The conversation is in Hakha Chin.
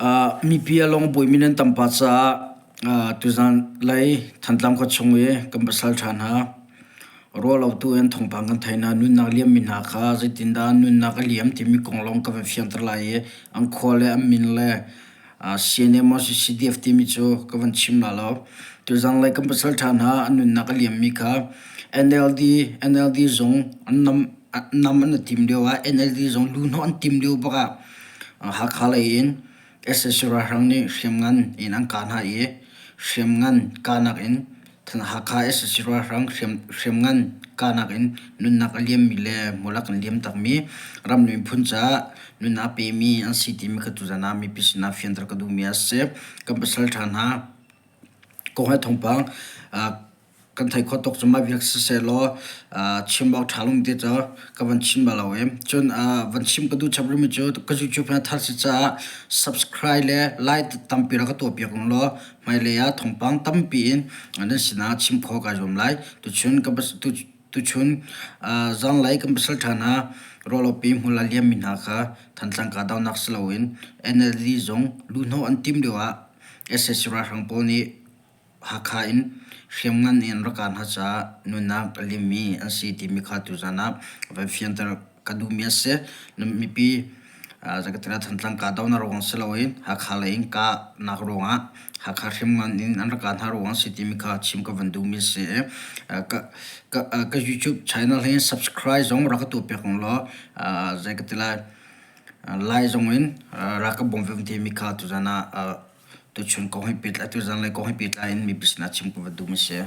Mipi a lawng buaimi nan tam pah caah tuzan lei Thantlang khuachung i kan pasal ṭha hna ruahlotu in thawngpang kan theih hna. Nunnak liammi hna kha zeitindah nunnak a liam timi kong lawng ka van fianter lai i an khua le an min le CNA maw CDF timi cu ka van chim la lo. Tuzan lei kan pasal ṭha hna an nunnak a liammi kha NLD NLD zung an nam nam an i tim lio ah NLD zong luhnawh an tim lio bak ah Hakha lei in sac ralhrang nih hriamngan in an kah hna i hriamngan kahnak in Hakha sac ralhrang hriamngan kahnak in nunnak a liammi le hmul a kan liam takmi ram le miphun caah nunnak a pemi an si timi kha tuzan ah mipi sinah fianter ka duhmi a si. Kan pasal ṭha hna kong he thawngpang kan thei kho tuk cu mah vial sisehlaw chim awk ṭha lo ti cu ka van chim bal lo i cun van chim ka duh chap rihmi cu ka YouTube na thar si caah subscribe le like tampi rak ka tuah piak ung law hmailei ah thawngpang tampi in nan sinah chim khawh kai zuam lai. Tuchun ka tuchun zanlei kan pasal ṭha hna ruahlopi hmul a liammi hna kha Thantlang kahdohnak si loin NLD zong luhhnawh an timh lio ah sac ralhrang pawl nih Hakha in hriamngan in rak kah hna caah nunnak a limmi an si timi kha tuzan ah van fianter ka duhmi a si. Mipi Zakatira Thantlang kahdohnak ruang si loin Hakha lei in kahnak ruangah Hakha hriamngan in an rak kah hna ruang a si timi kha chim ka van duhmi a si. Ka, ka, ka YouTube channel hi subscribe zong rak ka tuah piak ung law zei ka ti lai lai zong in rak ka bawm ve timi kha tuzan ah tuchun kong he pehtlai tuzan lei kong he pehtlai in mipi sinah chim ka va duh mi si.